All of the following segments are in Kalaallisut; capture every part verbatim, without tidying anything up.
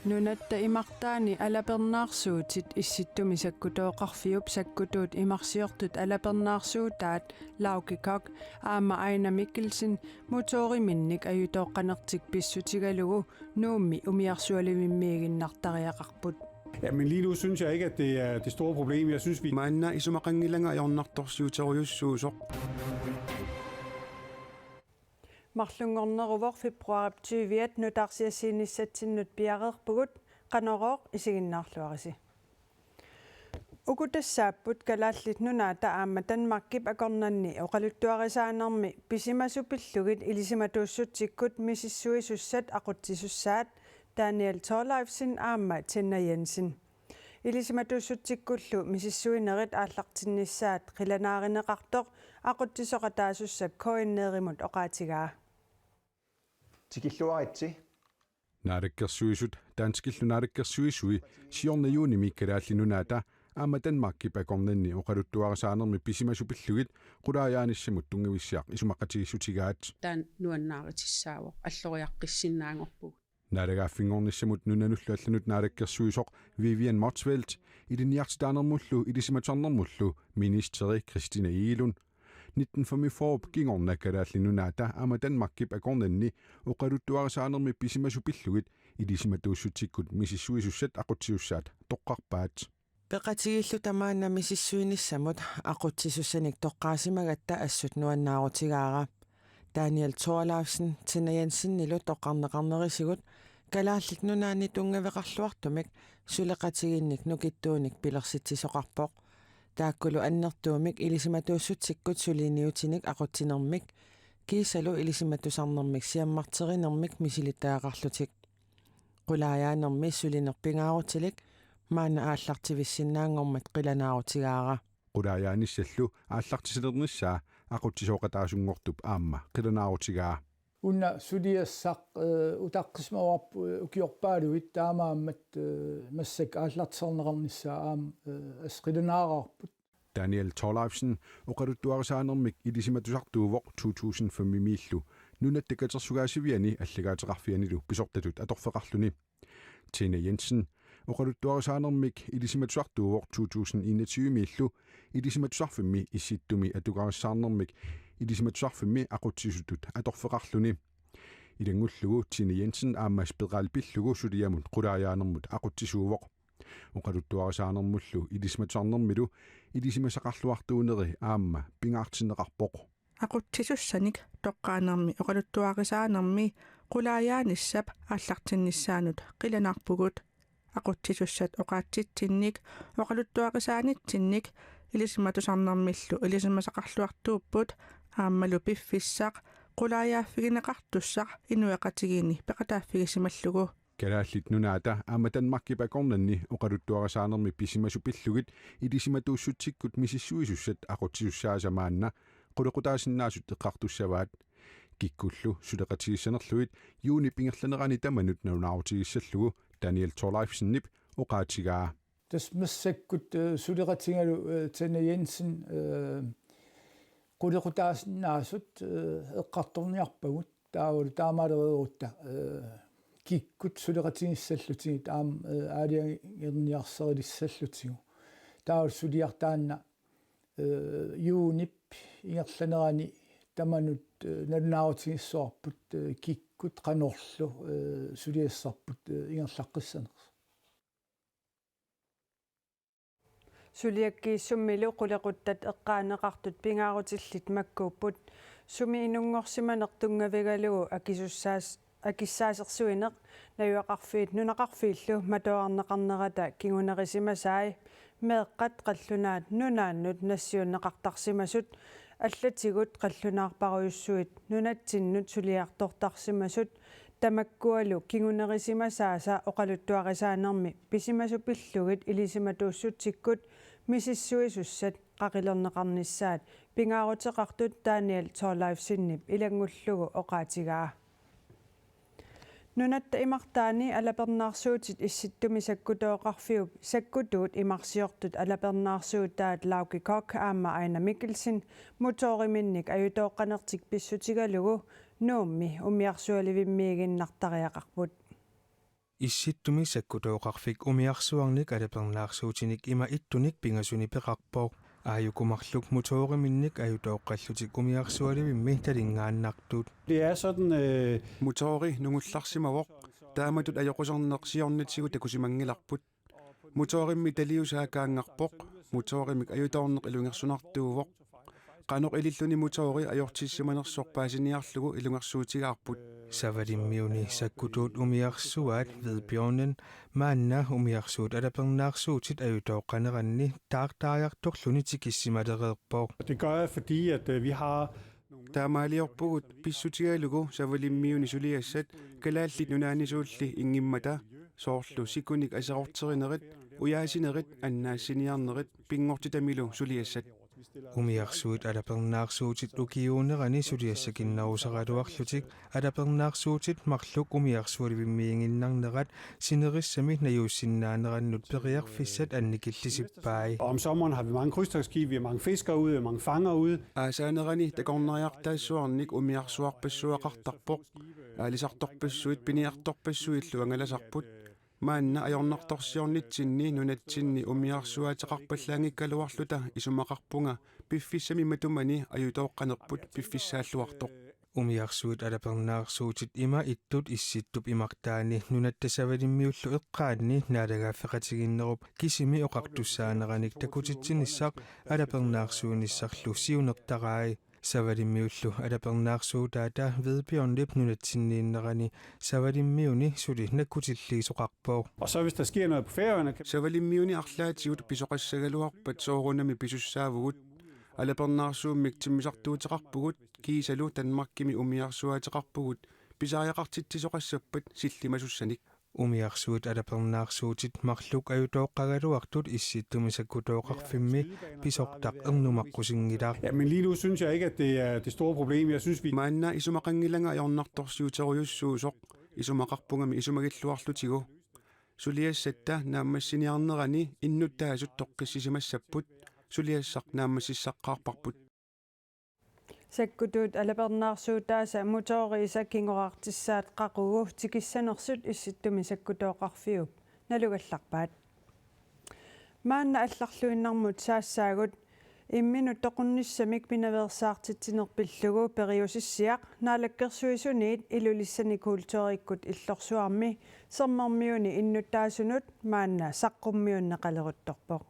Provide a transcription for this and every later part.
Nunatta imartaani alapernaarsuutit Issittumi Sakkutooqarfiup sakkutuut imarsiortut alapernaarsuutaat Lauge Koch aamma Aina Mikkelsen motoriminnik ajutooqqanertik pissutigalugu Nuummi umiarsualivimmiiginnartariaqarput. Ja, men lige nu synes jeg ikke, at det er det store problem. Jeg synes, vi Maanna isumaqanngilanga ajornartorsiuterujussuusoq. Marlunngorneruvoq februaarip tyviat nutaarsiassiinissatsinnut piareerpugut, Qanorooq isiginnaarluarisi. Uku tassaapput Kalaallit Nunaata aamma Danmarkip akornanni oqaluttuarisaanermi pisimasut pillugit ilisimatuussutsikkut misissuisussat aqutsisussaat Daniel Thorleifsen aamma Tina Jensen. Ilisimatuussutsikkullu misissuinerit aallartinnissaat qilanaarineqartoq aqutsisoqataasussap K N R-imut oqaatigaa. Tikilluaritsi. Naalakkersuisut, danskillu naalakkersuisui, siorna juunimi Kalaallit Nunaata aamma Danmarkip akornanni oqaluttuarisaanermi pisimasut pillugit qulaajaanissamut tunngavissiaq isumaqatigiissutigaat. Taanna nuannaarutissaavoq, alloriaqqissinnaanngorpugut. Naalagaaffinngornissamut nunanullu allanut naalakkersuisoq Vivian Motzfeldt ilinniartitaanermullu ilisimatusarnermullu ministeri Christina Egelund nitten femogfyrre kingorna Kalaallit Nunaata aamma Danmarkip akornanni oqaluttuarisaanermi pisimasut pillugit ilisimatuussutsikkut misissuisussat aqutsisussaat toqqarpaat. Peqatigiillu tamaanna misissuinissamut aqutsisussanik toqqaasimagatta assut nuannaarutigaara. Daniel Thorleifsen Tina Jensenilu toqqarneqarnerisigut Kalaallit Nunaanni tunngaveqarluartumik suleqatigiinnik nukittuunik pilersitsisoqarpoq. Taakkulu annertuumik ilisimatuussutsikkut suliniutinik aqutsinermik, kiisalu ilisimatusarnermik siammarterinermik misilittagaqarlutik. Qulaajaanermi sulineq pingaarutilik, maanna aallartivissinnaanngormat qilanaarutigaara. Qulaajaanissallu aallartisalernissaa aqutsisoqataasunngortup aamma qilanaarutigaa. Una suliassaq, eh, utaqqisimavarput, eh, ukiorpaaluit taamaammat, eh, massakkut aallartisarneqarnissaa aamma, eh, assut qilanaaraarput. Daniel Thorleifsen oqaluttuarisaanermik ilisimatusartuuvoq to tusind fem-imiillu Nunatta Katersugaasiviani allagaateqarfianilu pisortatut atorfeqarluni. Tina Jensen oqaluttuarisaanermik ilisimatusartuuvoq to tusind enogtyve-miillu Ilisimatusarfimmi Issittumi atugarissaarnermik ilisimatusarfimmi aqutsisutut atorfeqarluni. Ilanngullugu Tina Jensen aamma spirali pillugu suliamut qulaajaanermut aqutsisuuvoq. Oqaluttuarisaanermullu ilisimatusarnermilu ilisimasaqarluartuuneri aamma pingaartinneqarpoq. Aqutsisussanik toqqaanermi oqaluttuarisaanermi qulaajaanissap aallartinnissaanut qilanaarpugut. Aqutsisussat oqaatsitsinnik oqaluttuarisaanitsinnik ilisimatusarnermillu ilisimasaqarluartuupput, aammalu piffissaq qulaajaaffigineqartussaq inuiaqatigiinni peqataaffigisimallugu. Kalaallit Nunaata aamma Danmarkip akornanni oqaluttuarisaanermi pisimasut pillugit ilisimatuussutsikkut misissuisussat aqutsisussaasa maanna qulequtaasinnaasut eqqartussavaat. Kikkullu suleqatigissanerlugit juunip ingerlanerani tamanut nalunaarutigissallugu Daniel Thorleifsenip oqaatigaa. Tassa massakkut, eh, suleqatigalu, eh, Tina Jensen, eh, qulequtaasinnaasut, eh, eqqartorniarpagut. Taavalu taamaalereerutta, eh, kikkut suleqatigissallutigit aamma, eh, aalajangerniarsaralissallutigu. Taavalu suliaq taanna, eh, juunip ingerlanerani tamanut, eh, nalunaarutigissavarput, eh, kikkut qanorlu, eh, suliassarput, eh, ingerlaqqissanersoq. Suliakkiissummilu qulequttat eqqaaneqartut pingaarutillit makkuupput. Sumi inunngorsimaneq tunngavigalugu akisussaas-, akissaasersuineq najugaqarfiit nunaqarfiillu matuarneqarnerata kingunerisimasai. Meeqqat qallunaat nunaannut nassiunneqartarsimasut, allatigut qallunaarparujussuit nunatsinnut suliartortarsimasut, tamakkualu kingunerisimasaasa oqaluttuarisaanermi pisimasut pillugit ilisimatuussutsikkut misissuisussat qaqilerneqarnissaat pingaaruteqartut Daniel Thorleifsenip ilanngullugu oqaatigaa. Nunatta imartaani alapernaarsuutit Issittumi Sakkutooqarfiup sakkutuut imarsiortut alapernaarsuutaat Lauge Koch aamma Aina Mikkelsen motoriminnik ajutooqqanertik pissutigalugu Nuummi umiarsualivimmiiginnartariaqarput. Issittumi sakkutooqarfik umiarsuarnik alapernaarsuutinik ima ittunik pingasuni peqarpoq. Aajuku marluk motoriminnik ajutooqqallutik umiarsualivimmi talingaannartut. Det er sådan, øh, Motori nungullarsimavoq, taamatut ajoquserneq siornatigut takusimanngilarput. Motorimmi taliusaakaanngarpoq, motorimik ajutoorneq ilungersunartuuvoq. Qanoq ililluni motori ajortissimanersoq paasiniarlugu ilungersuutigaarput. Savalimmiuni sakkutuut umiarsuaat Hvidbjørnen maanna umiarsuut alapernaarsuutit ajutooqqaneranni taartariartorluni tikissimalereerpoq. Det gør jeg, fordi at, øh, vi har Taamaaliorpugut pissutigalugu Savalimmiuni suliassat Kalaallit Nunaannisuulli inngimmata, soorlu sikunik aserorterinerit, ujaasinerit, annaassiniarnerit, pinngortitamilu suliassat. Umiarsuit alapernaarsuutit ukiuunerani suliassakinnerusaraluarlutik alapernaarsuutit marluk umiarsualivimmiiginnarnerat sinerissami najuussinnaanerannut periarfissat annikillisippai. Og om sommeren har vi mange krydstogtskibe, vi har mange fiskere ude, mange fangere ude. Aasaanerani takornariartaassuarnik umiarsuarpassuaqartarpoq. Aalisartorpassuit piniartorpassuillu angalasarput. Maanna ajornartorsiornitsinni nunatsinni umiarsuaateqarpallaanngikkaluarluta isumaqarpunga piffissami matumani ajutooqqanerput piffissaalluartoq. Umiarsuit alapernaarsuutit ima ittut Issittup imartaani nunatta Savalimmiullu eqqaanni naalagaaffeqatigiinnerup kisimi oqartussaaneranik takutitsinissaq alapernaarsuinissarlu siunertarai. Savalimmiullu alapernaarsuutaata Hvidbjørnip nunatsinniinnerani Savalimmiuni suli nakkutilliisoqarpoq. Og så hvis der sker noget på Færøerne, kan Savalimmiuni arlaatigut pisoqassagaluarpat soorunami pisussaavugut. Alapernaarsuummik timmisartuuteqarpugut, kiisalu Danmarkimi umiarsuaateqarpugut, pisariaqartitsisoqassappat sillimasussanik. Umiarsuit alapernaarsuutit marluk ajutooqqagaluartut Issittumi sakkutooqarfimmi pisortaq ernumaqqusinngilaq. Ja, men lige nu synes jeg ikke, at det er det store problem. Jeg synes, vi Maanna isumaqanngilanga ajornartorsiuterujussuusoq, isumaqarpungami isumagilluarlutigu. Suliassatta naammassiniarnerani innuttaasut toqqissisimassapput, suliassaq naammassissaqqaarparput. Sakkutuut alapernaarsuutaasa motoriisa kingoraartissaat qaqugu tikissanersut Issittumi sakkutooqarfiup nalugallarpaat. Maanna allarluinnarmut saassaagut imminut toqunnissamik pinaveersaartitsineq pillugu periusissiaq Naalakkersuisuniit Ilulissani Kulturikkut Illorsuarmi Sermermiuni innuttaasunut maanna saqqummiunneqaleruttorpoq.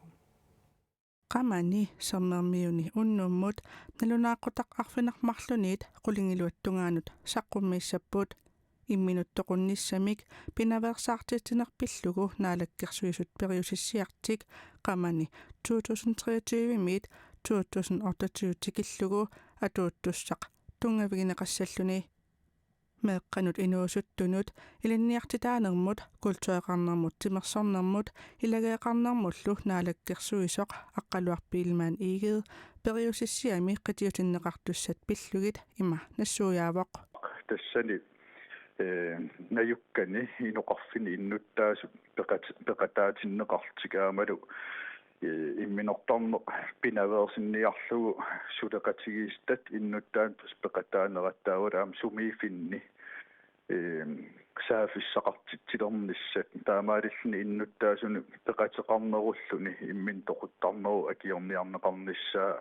Qamani Sermermiuni unnummut nalunaaqutaq arfineq-marluniit qulingiluat tungaanut saqqummiissapput. Imminut toqunnissamik pinaveersaartitsineq pillugu Naalakkersuisut periusissiartik qamani to tusind treogtyve-miit to tusind otteogtyve tikillugu atuuttussaq tunngavigineqassalluni. Meeqqanut inuusuttunut ilinniartitaanermut, kultureqarnermut, timersornermut, ilageeqarnermullu naalakkersuisoq Aqqaluaq Biilmann Egede periusissiami qitiutinneqartussat pillugit ima nassuiaavoq. Tassani, eh, najukkani inoqarfinni innuttaasut peqat-, peqataatinneqarlutik aammalu, eh, imminortarneq pinaveersinniarlugu suleqatigiissutaat innuttaasut peqataanerat taavalu aamma sumiiffinni, eh, saaffissaqartitsilernissat taamaalilluni innuttaasunut peqateqarnerulluni imminut toquttarnerup akiorniarneqarnissaa,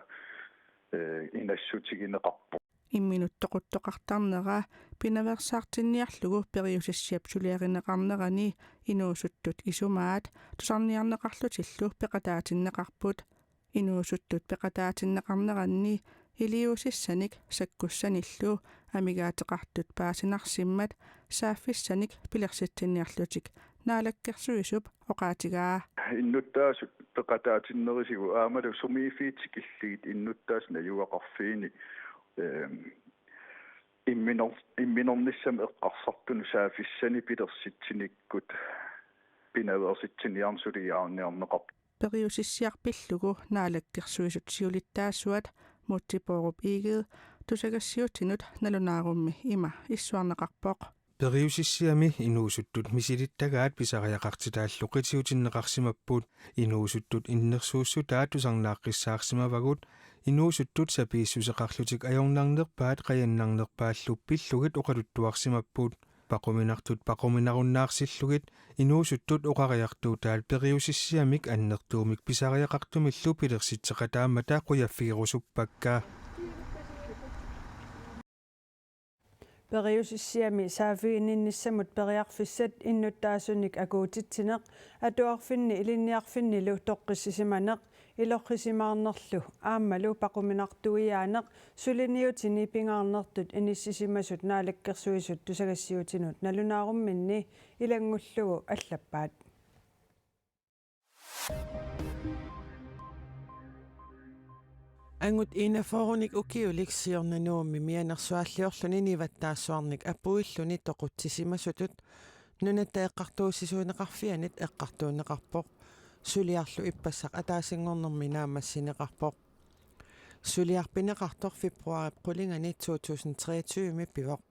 eh, inassutigineqarpoq. Imminut toquttoqartarnera pinaveersaartinniarlugu periusissiap suliarineqarnerani inuusuttut isumaat tusarniarneqarlutillu peqataatinneqarput. Inuusuttut peqataatinneqarneranni iliuusissanik sakkussanillu amigaateqartut paasinarsimmat saaffissanik pilersitsiniarlutik Naalakkersuisup oqaatigaa. Innuttaasut peqataatinnerisigut aammalu sumiiffiit tikillugit innuttaasut najugaqarfiini, ehm, imminor-, imminornissamut eqqarsartunut saaffissanik pilersitsinikkut pinaveersitsiniarneq suliarinniarneqarpoq. Periusissiaq pillugu Naalakkersuisut siulittaasuat Múte Bourup Egede tusagassiuutinut nalunaarummi ima issuarneqarpoq. Periusissiami inuusuttut misilittagaat pisariaqartitaallu qitiutinneqarsimapput. Inuusuttut innersuussutaat tusarnaaqqissaarsimavagut. Inuusuttut sapiissuseqarlutik ajornarnerpaat qajannarnerpaallu pillugit oqaluttuarsimapput. Paquminartut paquminarunnaarsillugit inuusuttut oqariartuutaat periusissiamik annertuumik pisariaqartumillu pilersitseqataammata qujaffigerusuppakka. Periusissiami saaffiginninnissamut periarfissat innuttaasunik akuutitsineq, atuarfinni ilinniarfinnilu toqqissisimaneq, ilorrisimaarnerlu aammalu paquminartuiaaneq suliniutini pingaarnertut inissisimasut Naalakkersuisut tusagassiutinut nalunaarumminni ilanngullugu allappaat. Angut enogfyrrenik ukiulik siorna Nuummi mianersuaalliorluni nivattaassuarnik apuilluni toqutsisimasutut Nunatta Eqqartuussisuuneqarfianit eqqartuunneqarpoq suliarlu ippassaq ataasinngornermi naammassineqarpoq. Suliaq pineqartoq februaarip qulingani to tusind treogtyve pivoq.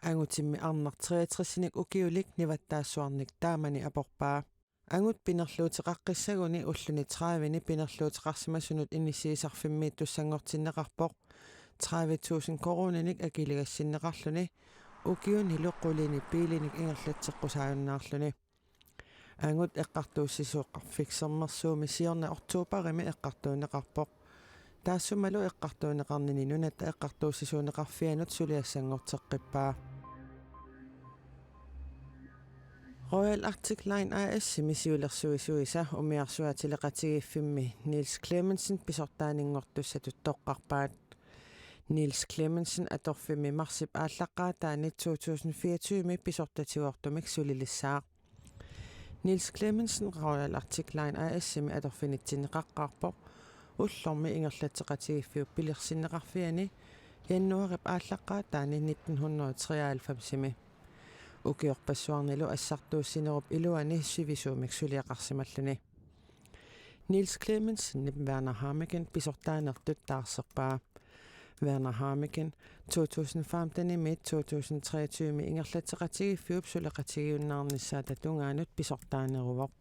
Angutimmi arnaq treogtresinik ukiulik nivattaassuarnik taamani aporpaa. Angut pinerluuteqaqqissaguni ulluni tredivini pinerluuteqarsimasunut inissiisarfimmiittussanngortinneqarpoq tredive tusind koruuninik akiligassinneqarluni ukiunilu qulini biilinik ingerlatseqqusaajunnaarluni. Angut Eqqartuussisoqarfik Sermersuumi siorna oktobarimi eqqartuunneqarpoq. Taassumalu eqqartuunneqarnini Nunatta Eqqartuussisuuneqarfianut suliassanngorteqqippaa. Royal Arctic Line A/S-imi siulersuisuisa umiarsuatileqatigiiffimmi Niels Clemmensen pisortaaninngortussatut toqqarpaat. Niels Clemmensen atorfimmi marsip aallaqqaataani to tusind fireogtyve pisortatigoortumik sulilissaaq. Niels Clemmensen Royal Arctic Line A/S-imi atorfinitsinneqaqqaarpoq ullormi ingerlatseqatigiiffiup pilersinneqarfiani januaarip aallaqqaataani nitten hundrede treoghalvfems-imi. Ukiorpassuarnilu assartuussinerup iluani sivisuumik suliaqarsimalluni. Niels Clemmensenip Werner Hameken pisortaanertut taarserpaa. Werner Hameken to tusind femten-imi to tusind treogtyve-mi ingerlatseqatigiiffiup suleqatigiunnaarnissaata tungaanut pisortaaneruvoq.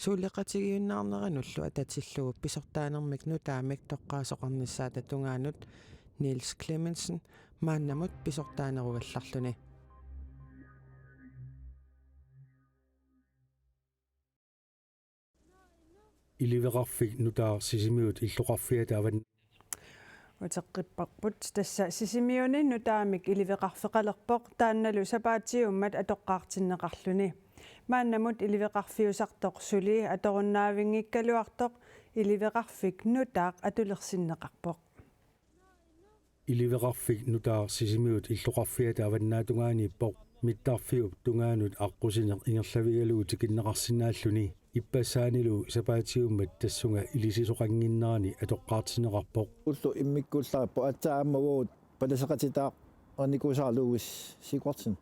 Suleqatigiunnaarneranullu atatillugu pisortaanermik nutaamik toqqaasoqarnissaata tungaanut Niels Clemmensen maannamut pisortaanerugallarluni. Iliveqarfik nutaaq Sisimiut illoqarfiata avan- Uteqqipparput, tassa Sisimiuni nutaamik iliveqarfeqalerpoq, taannalu sapaatiummat atoqqaartinneqarluni. Maannamut iliveqarfiusartoq suli atorunnaavinngikkaluartoq iliveqarfik nutaaq atulersinneqarpoq. Iliveqarfik nutaaq Sisimiut illoqarfiata avannaata tungaaniippoq, mittarfiup tungaanut aqqusineq ingerlavigalugu tikinneqarsinnaalluni, ippassaanilu sapaatiummat tassunga ilisisoqannginnerani atoqqaartinneqarpoq. Ullut immikkuullarippoq aatsaat aamma uagut palaseqatitaarnikuusara Louis Sigurdsen.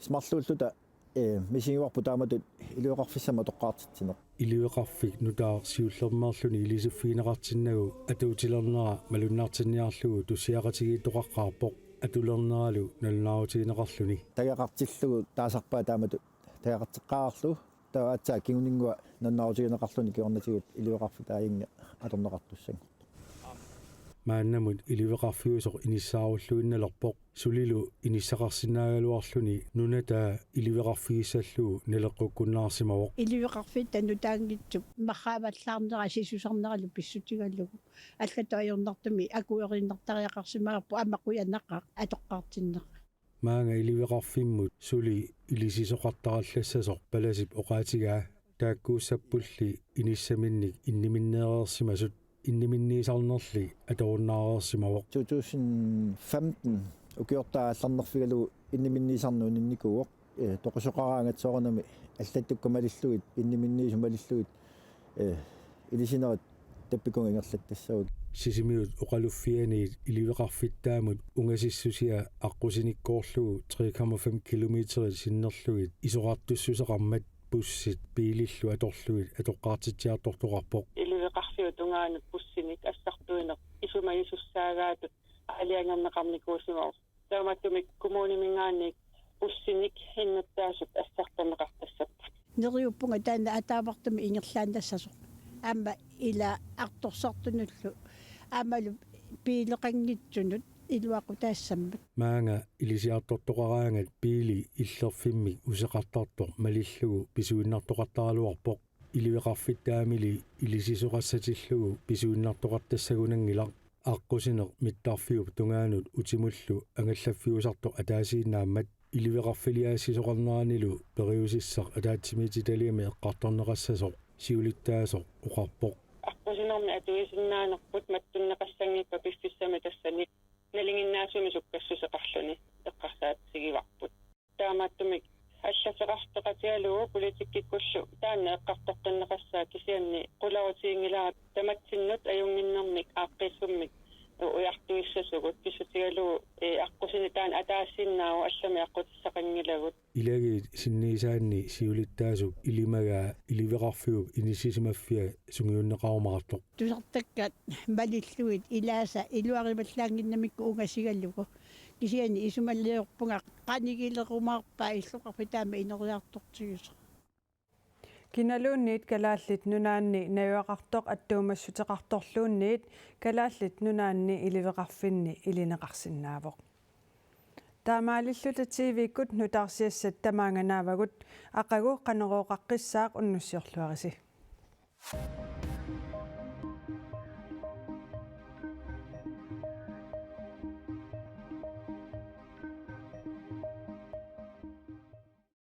Marluulluta, ee, misigivarput taamatut iliveqarfissamik atoqqaartitsineq. Iliveqarfik nutaaq siullermeerluni ilisiffigineqartinnagu atuutilernera malunnartinniarlugu tussiaqatigiittoqaqqaarpoq, atulerneralu nalunaarutigineqarluni. Taagaqartillugu taasarpaat taamatut taagaqarteqqaarlugu, taava aatsaat kinguninngua nalunaarutigineqarluni kingornatigut iliveqarfik taaginnga atorneqartussanngortoq. Maannamut iliveqarfiusoq inissaarulluinnalerpoq, sulilu inissaqarsinnaagaluarluni nunataa iliveqarfigissallugu naleqqukkunnaarsimavoq. Iliveqarfitta nutaanngitsup marraavallaarnera sisusarneralu pissutigalugu allatut ajornartumik akueriinnartariaqarsimavoq, aamma qujanaqaaq atoqqaartinneqartoq. Maanga iliveqarfimmut suli ilisisoqartarallassasoq palasip oqaatigaa, taakkuussappulli inissaminnik inniminneereersimasut, inniminniisarnerli atorunnaareersimavoq. To tusind femten ukiortaaq aallarnerfigalugu inniminniisarneq uninnikuuvoq. Ee, toqusoqaraangat soorunami allattukkut malillugit, inniminniisut malillugit, ee, ilisinerit tappikunga ingerlattassavut. Sisimiut oqaluffianiit iliveqarfittaamut ungasissusia aqqusinikkoorlugu tre komma fem kilometerit sinnerlugit isorartussuseqarmat bussit biilillu atorlugit atoqqaartitsiartortoqarpoq. Iliveqarfiup tungaanut bussinik assartuineq isumagisussaagaatut aalajangerneqarnikuusimavoq. Taamaattumik kommuniminngaanniit bussinik innuttaasut assartorneqartassapput. Neriuppunga taanna ataavartumik ingerlaannassasoq. Aamma ila artorsartunullu aammalu biileqanngitsunut iluaqutaassammat. Maanga ilisiartortoqaraangat biili illerfimmik useqartartoq malillugu pisuinnartoqartaraluarpoq. Iliveqarfittaamili ilisisoqassatillugu pisuinnartoqartassagunanngilaq. Aqqusineq mittarfiup tungaanut utimullu angallaffiusartoq ataasiinnaammat iliveqarfiliaassisoqarneranilu periusissaq ataatsimiititaliami eqqartorneqassasoq siulittaasoq oqarpoq. Aqqusinermi atuisinnaanerput mattunneqassanngippat piffissami tassani nalinginnaasumik sukkassuseqarluni eqqarsaatigivarput. Taamaattumik allaffeqarfik peqatigalugu politikkikkullu taanna eqqartoqqinneqassaaq, kisianni qularutiginngilara tamatsinnut ajunnginnermik aaqqiissummik ujartuissasugut pissutigalugu, ee, aqqusineq taanna ataasiinnaavoq, allamik aqqutissaqanngilagut. Ilagiit sinniisaanni siulittaasup ilimagaa iliveqarfiup inissisimaffia sungiunneqarumaartoq. Tusartakkat malillugit ilaasa iluarivallaannginnamikkit ungasigalugu. Kisianni isumaliorpunga qanigilerumaarpaa illoqarfik taama ineriartortigisoq. Kinaluunniit Kalaallit Nunaanni najugaqartoq attuumassuteqartorluunniit Kalaallit Nunaanni iliveqarfinni ilineqarsinnaavoq. Taamaalilluta T V-kkut nutaarsiassat tamaanga naavagut, aqagu Qanorooqaqqissaaq, unnussiorluarisi.